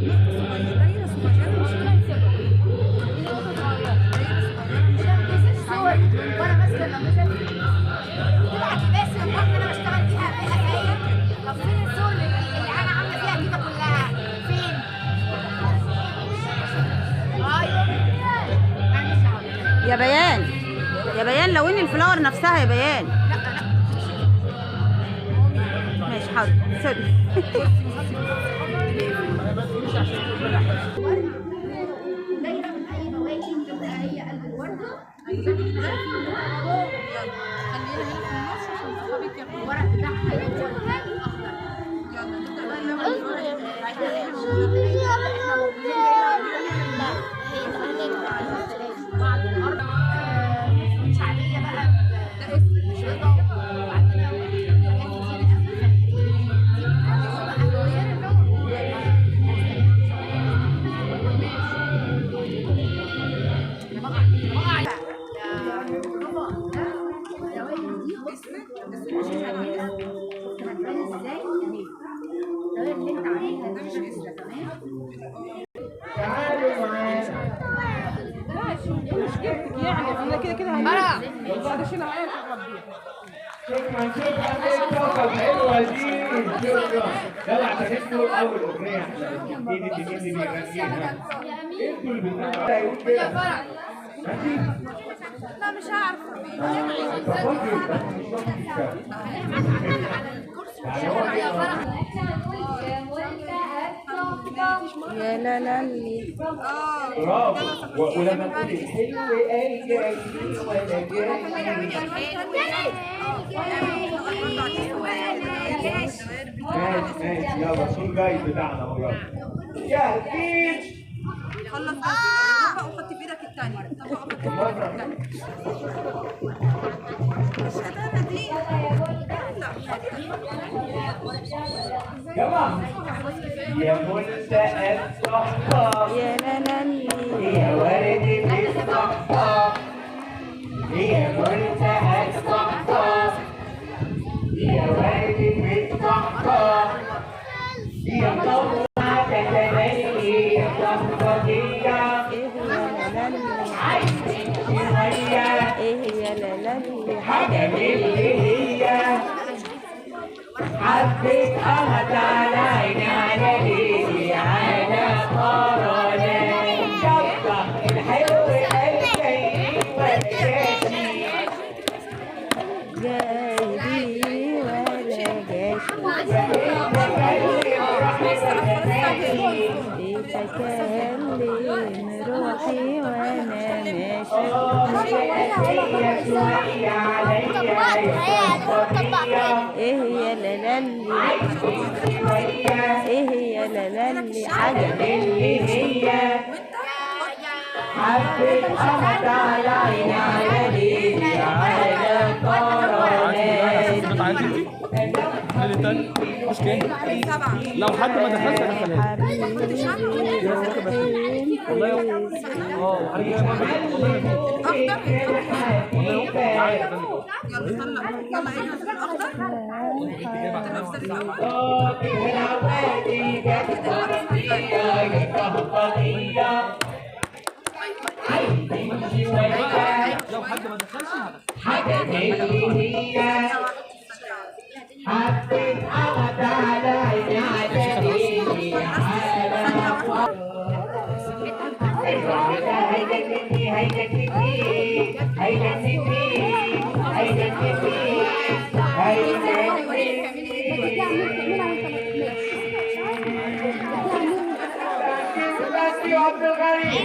نقطة صغيرة، دايرة صغيرة، مش دايرة صغيرة. وانا ماسكه النموذج طلعت بس البطن انا بشتغل فيها فيها فاير. طب فين الصور اللي انا عامله فيها كده كلها؟ فين؟ ايوه يا بيان، يا بيان لوني ال flower نفسها يا بيان. لا لا ماشي حاضر sorry. دايرة من اي بواكي تبقى هي قلب الورده. يلا خليها هنا في النص عشان صحابك ياخدوا الورق بتاعها يبقى اخضر. يلا نبدا بقى نلون الورق. بعض الارض شعبية بقى بشرطه، وعندنا حاجات كتير مشكلتك يعني انا كده كده هموت بعد اشيلها معايا واربيها. شكرا شكرا للطاقة الحلوة دي، شكرا. يلا عشان انتوا أول أغنية احنا بنبتدي مين اللي بيغنيها؟ انتوا اللي بتغنوا هيقول كده. ماشي؟ لا مش عارفه. يا لا لا لي. برافو. ولما تقولي الحلو قال جاي ولا جاي. ماشي ماشي يلا الصوت جاي بتاعنا اهو. يلا جاهزين؟ خلص طبق وحطي في ايدك الثانية. طبق وحطي في ايدك الثانية. الشتانه دي يلا يا ملتقى الصحة، يا لا لا لي. يا وردة الصحة، يا ملتقى الصحة، يا وردة الصحة، يا طلعة تتمني يا صحبتية، ايه هي لا لا لي. عايزين شوية ايه هي لا لا لي. حاجة من اللي هي حبيتها. تعالى عيني على ايدي على قراري. يلا الحلو قال جاي ولا جاشي، جايبي ولا جاشي. بتكلم روحي وانا ماشي. ايه هي لا لا لي. ايه هي لا لا لي. حاجة اللي هي حبيتها. تعالى عيني على ايدي على قراري. لو حد ما دخلش هدخلها. والله يلا طلع يلا ايه الاخضر؟ نفس الاول. لو حد ما دخلش هدخل. حاجة اللي هي حبيتها. تعالى عيني على ايدي على هيجنني هيجنني هيجنني هيجنني هيجنني. عبد الغني